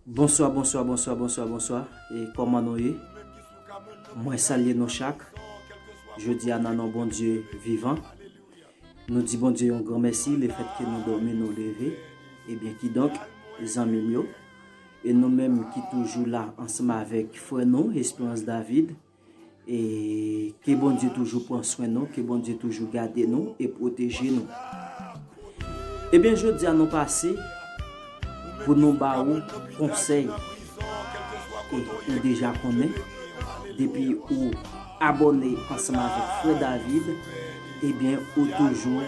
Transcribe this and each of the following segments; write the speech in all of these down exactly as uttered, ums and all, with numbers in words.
Bonswa, bonswa, bonswa, bonswa, bonswa. E kòman nou ye? Mwen salye nou chak. Jodi a nan non Bondye vivan. Nou di Bondye yon gran mèsi lefètke nou dòmi, nou leve. Ebyen, kidonk, zanmi m yo, e nou menm ki toujou la ansanm avèk frè nou, Esperance David, e ke Bondye toujou pran swen nou, ke Bondye toujou gade nou e pwoteje nou. Ebyen, jodi a nou pase pou nou ba ou konsèy. E ou deja konnen, depi ou abòne ansanm avèk frè David, ebyen, ou toujou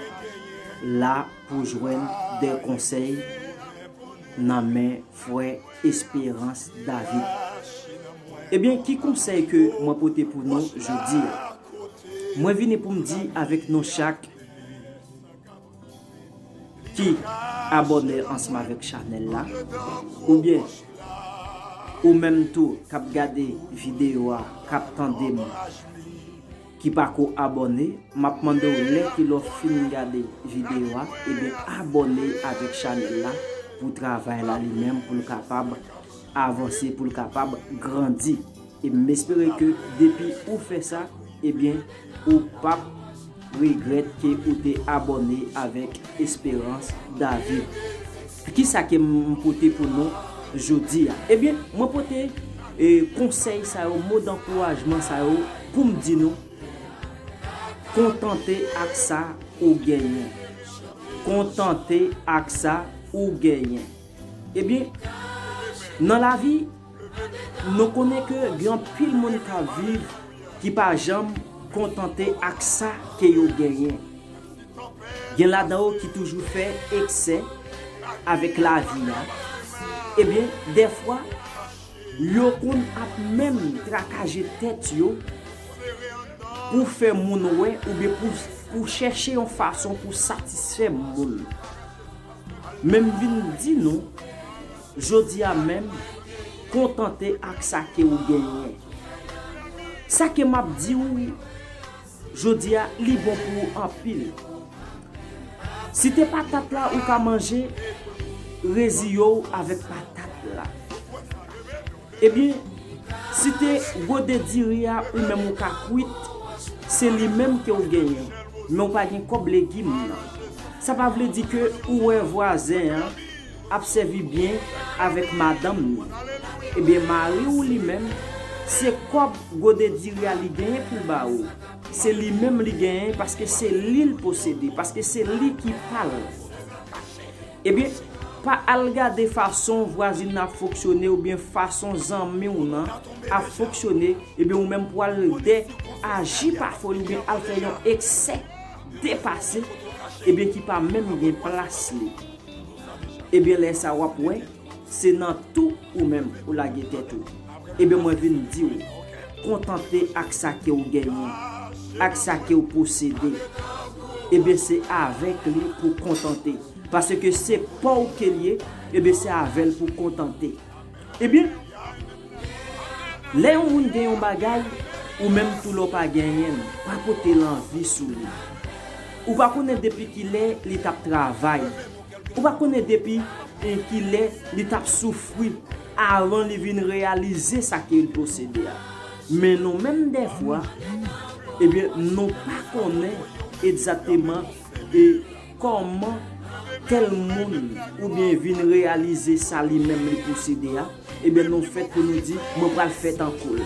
la pou jwenn de konsèy nan men frè Esperance David. Ebyen, ki konsèy ke mwen pote pou nou jodi a? Mwen vini pou m di avèk nou chak ki abòne ansanm avèk chanèl la, oubyen ou menm tou k ap gade videyo a, k ap tande m, ki pako abòne, m ap mande w lè ke lè w fin gade videyo a, ebyen abòne avèk chanèl la pou travay la li menm pou l kapab avanse, pou l kapab grandi. E m espere ke depi ou fè sa, ebyen, ou p ap regrèt ke ou te abòne avèk Esperance David. Kisa ke m pote pou nou jodi a? Ebyen, mwen pote, e, konsèy sa yo, mo dankourajman sa yo pou m di nou, kontante ak sa ou genyen. Kontante ak sa ou genyen. Ebyen, nan lavi, nou konnen ke gen anpil moun k ap viv ki pa janm kontante ak sa ke yo genyen. Gen ladan yo ki toujou fè eksè avèk lavi a. Ebyen, dèfwa, yo konn ap menm trakaje tèt yo pou fè moun wè oubyen pou, pou chèche yon fason pou satisfè moun. Men m vin di nou, jodi a menm, kontante ak sa ke ou genyen. Sa ke m ap di w jodi a, li bon pou ou anpil. Si te patat la ou ka manje, reziye w avèk patat la. Ebyen, si te gode diri a ou menm ou ka kwit, se li menm ke w genyen, men w pa gen kòb legim nan. Sa pa vle di ke ou wè vwazen an ap sèvi byen avèk madanm li. Ebyen, mari w li menm, se kòb gode diri a li genyen pou l ba ou. Se li menm li genyen paske se li l posede, paske se li ki pa l. Ebyen, pa al gade fason vwazin nan ap fonksyone oubyen fason zanmi w nan ap fonksyone, ebyen, ou menm pou al de aji pa foli oubyen al fè yon eksè depase, ebyen, ki pa menm gen plas li. Ebyen, lè sa w ap wè, se nan tou ou menm ou lage tèt ou. Ebyen, mwen vin di w, kontante ak sa ke w genyen, ak sa ke w posede. Ebyen, se avèk li pou kontante. Paske se pa w ke l ye, ebyen, se avè l pou kontante. Ebyen, lè yon moun gen yon bagay, ou menm tou lè w pa genyen l, pa pote l anvi sou li. Ou pa konnen depi kilè li t ap travay. Ou pa konnen depi, e, kilè li t ap soufri avan li vin reyalize sa ke l posede a. Men nou menm dèfwa, ebyen, nou pa konnen egzakteman, e, kòman tèl moun oubyen vin reyalize sa li menm li posede a. Ebyen, nou fèt pou nou di, mwen pral fè tankou l.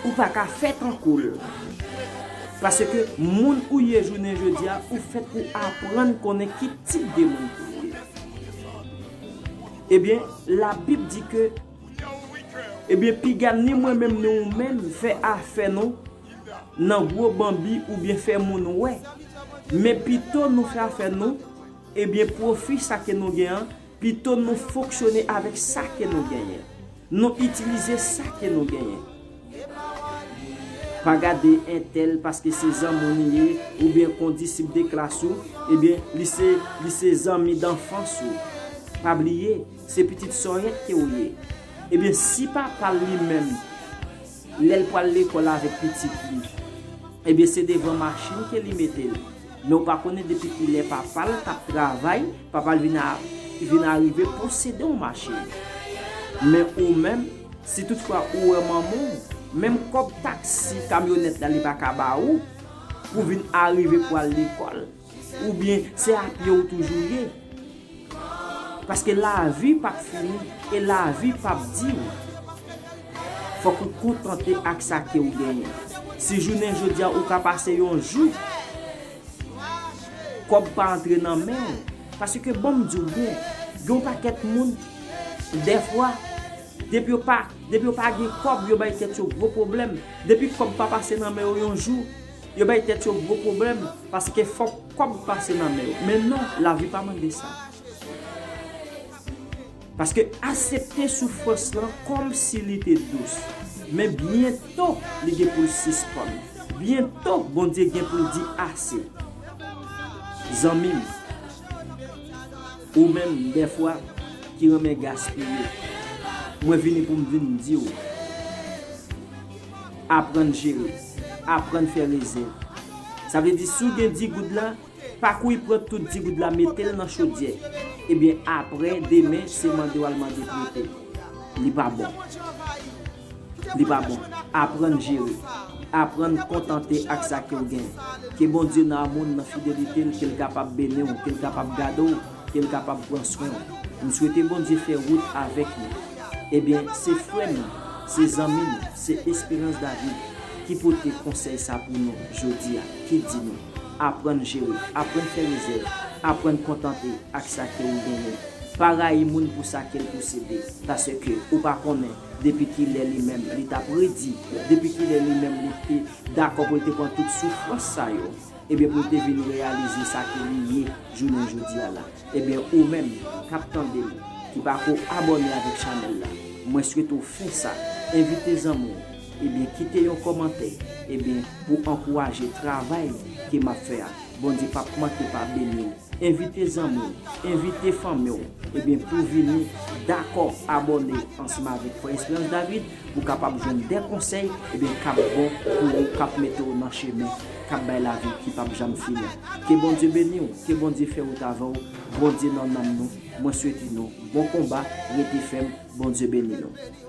Ou pa ka fè tankou l. Paske moun ou ye jounen jodi a, ou fèt pou aprann konnen ki tip de moun pou w ye. Ebyen, Labib di ke, ebyen, piga ni mwen menm ni ou menm fè afè nou nan gwo banbi oubyen fè moun wè. Men pito nou fè afè nou, ebyen, pwofi sa ke nou gen an, pito nou fonksyone avèk sa ke nou genyen. Nou itilize sa ke nou genyen. Pa gade entèl paske se zanmi w li ye, oubyen kondisip de klas ou, ebyen, li se, li se zanmi danfans ou. Pa bliye, se pitit sòyèt ke w ye. Ebyen, si papa l li menm, lè l pral lekòl avèk pitit li, ebyen, se devan machin ke li mete l. Men w pa konnen depi kilè papa l t ap travay, papa l vin a, vin arive posede yon machin. Men ou menm, si toutfwa ou wè manman w, menm kòb taksi kamyonèt la li pa ka ba ou, pou vin arive pou al lekòl, oubyen se a pye ou toujou ye. Paske lavi p ap fini e lavi p ap di w. Fòk ou kontante ak sa ke ou genyen. Si jounen jodi a ou ka pase yon jou, kòb pa antre nan men w. Paske bon m di w byen, gen yon pakèt moun, dèfwa, depi yo pa, depi yo pa gen kòb, yo bay tèt yo gwo pwoblèm. Depi kòb pa pase nan men yo yon jou, yo bay tèt yo gwo pwoblèm, paske fòk kòb pase nan men yo. Men non, lavi pa mande sa. Paske aksepte soufrans lan kòmsi li te dous. Men byento li gen pou l sispann. Byento Bondye gen pou l di ase. Zanmi m, ou menm dèfwa ki renmen gaspiye, mwen vini pou m vin di w, aprann jere, aprann fè rezèv. Sa vle di si w gen di goud la, pa kouri pran tout di goud la mete l nan chodyè. Ebyen apre demen se mande w al mande prete. Li pa bon. Li pa bon. Aprann jere. Aprann kontante ak sa ke w gen. Ke Bondye nan amou l, nan fidelite l, ke l kapab beni w, ke l kapab gade w, ke l kapab pran swen w. M swete Bondye fè wout avèk nou. Ebyen, se frè m, se zanmi m, se Esperans David ki pote konsèy sa pou nou jodi a, ki di nou, aprann jere, aprann fè rezèv, aprann kontante ak sa ke ou genyen. Pa rayi moun pou sa ke l posede, paske ou pa konnen depi kilè li menm li t ap redi, depi kilè li menm li te dakò pou l te pran tout soufrans sa yo, ebyen pou l te vin reyalize sa ke li ye jounen jodi a la. Ebyen ou menm k ap tande m, ki pako abòne avèk chanèl la, mwen swete w fè sa, envite zanmi w, ebyen kite yon kòmantè, ebyen pou ankouraje travay ke m ap fè a. Bondye p ap manke pa beni w. Envite zanmi w, envite fanmi w, ebyen pou vini dakò abòne ansanm avèk Frè Esperans David pou kapab jwenn de konsèy, ebyen k ap bon pou ou, k ap mete w nan chemen, k ap bay lavi ki p ap janm fini. Ke Bondye beni w, ke Bondye fè wout avè w, Bondye nan nanm nou, mwen swete nou bon konba, rete fèm, Bondye beni nou.